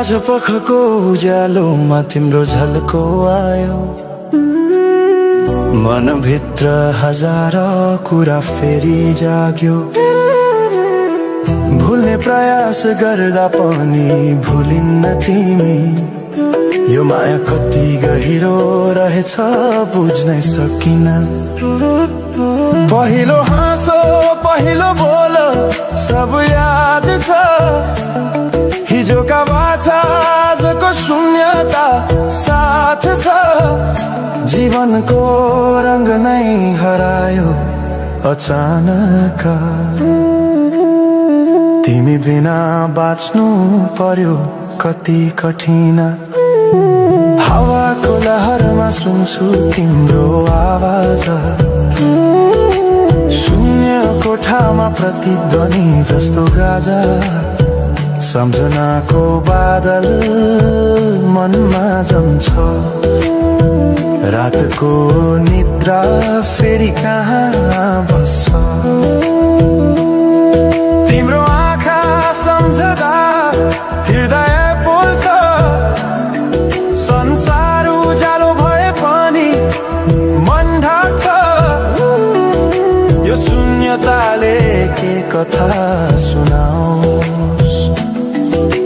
साँझ पखको उज्यालोमा तिम्रो झल्को आयो, मनभित्र हजार कुरा फेरि जाग्यो। भुल्ने प्रयास गर्दा पनि भुलिन्न तिमी, यो माया कति गहिरो रहेछ बुझ्नै सकिन। पहिलो हाँसो पहिलो बोल सब याद छ, हिजोका बाछा आजको शून्यता साथ छ। जीवनको रंग नै हरायो अचानक, तिमी बिना बाँच्नु पर्यो कति कठिन। हावाको लहरमा सुन्छु तिम्रो आवाज, शून्य कोठामा प्रतिध्वनि जस्तो गाजा। सम्झनाको बादल मनमा जम्छ, रातको निद्रा फेरि कहाँ बस्छ। तिम्रो आँखा सम्झदा हृदय पोल्छ, संसार उज्यालो भए पनि मन ढाक्छ। यो शून्यताले के कथा सुनाओस्,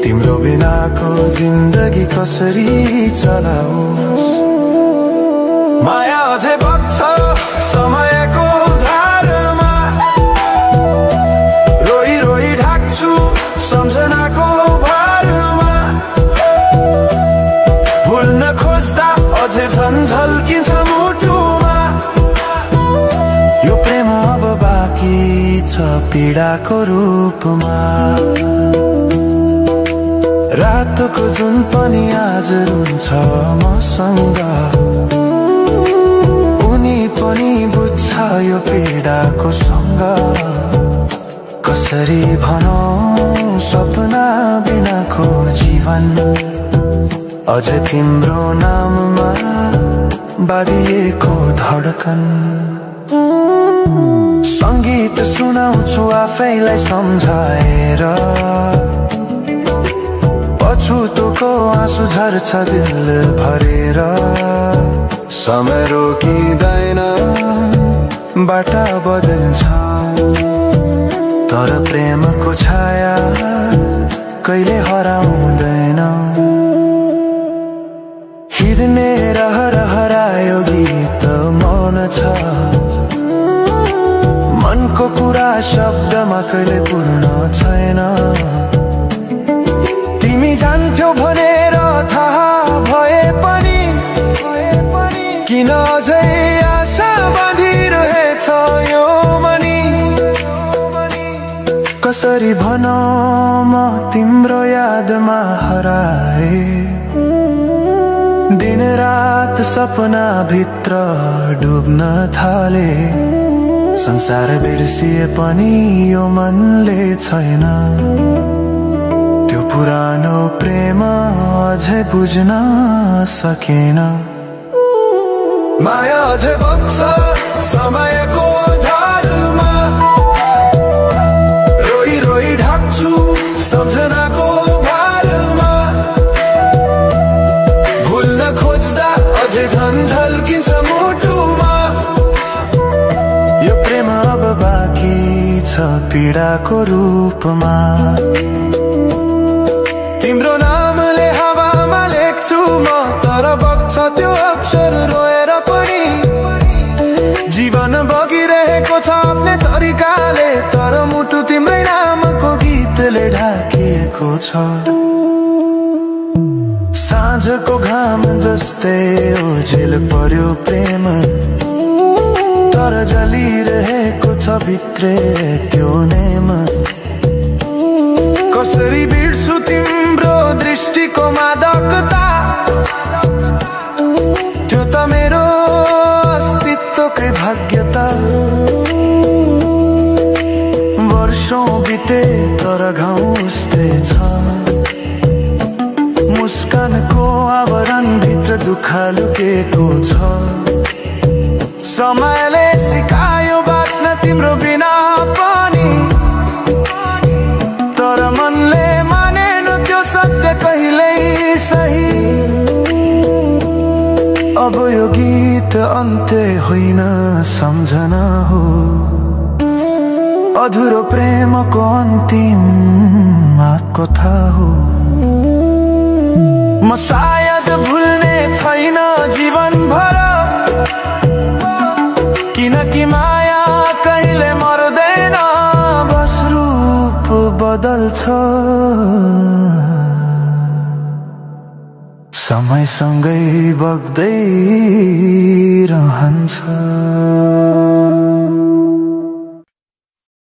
तिम्रो बिनाको जिन्दगी कसरी चलाओस्। माया अझै बग्छ समयको धारमा, रोई रोई ढाक्छु सम्झनाको भारमा। भुल्न खोज्दा अझै झन् झल्किन्छ मुटुमा, यो प्रेम अब बाँकी छ पीडाको रूपमा। रातको जुन पनि आज रुन्छ मसँग, उनी पनि बुझ्छ यो पीडाको सँग। कसरी भनौं सपना बिनाको जीवन, अझ तिम्रो नाममा बाँधिएको धडकन। संगीत सुनाउँछु आफैलाई सम्झाएर, पछुतोको आँसु झर्छ दिल भरेर। समय रोकिँदैन बाटा बदल्छ, तर प्रेमको छाया कहिले हराउँदैन। हिँड्ने रहर हरायो गीत मौन छ, मनको कुरा शब्दमा कहिले पूर्ण छैन। तिमी जान्थ्यौ भनेर थाहा भए पनि किन अझै आशा बाँधिरहेछ यो मनी। कसरी भनौं म तिम्रो यादमा हराए, दिन रात सपना भित्र डुब्न थाले। संसार बिर्सिए पनि यो मनले छैन, त्यो पुरानो प्रेम अझै बुझ्न सकेन। माया अझै बग्छ समयको धारमा, रोई रोई ढाक्छु सम्झनाको भारमा। भुल्न खोज्दा अझै झन् झल्किन्छ मुटुमा, यो प्रेम अब बाँकी छ पीडाको रूपमा। तिम्रो नामले हावामा लेख्छु म, तर बग्छ त्यो अक्षर रोएर पनि। जीवन बगिरहेको छ आफ्नै तरिकाले, तर मुटु तिम्रै नामको गीतले ढाकिएको छ। साँझको घाम जस्तै ओझेल पर्यो प्रेम, तर जलिरहेको छ भित्रै त्यो नेम। कसरी बिर्छु तिम्रो दृष्टिको मादकता, त्यो त मेरो अस्तित्वकै भाग्यता। वर्षौं बिते तर घाउ उस्तै छ, मुस्कानको आवरण भित्र दुःख लुकेको छ। समयले सिकायो बाँच्न तिम्रो बिना पनि, तर मनले मानेन त्यो सत्य कहिल्यै अधुरो प्रेमको अन्तिम कथा हो। म सायद भुल्ने छैन जीवन भर, किनकि माया कहिले मर्दैन, बस रूप बदल्छ। समयसँगै बग्दै रहन्छ।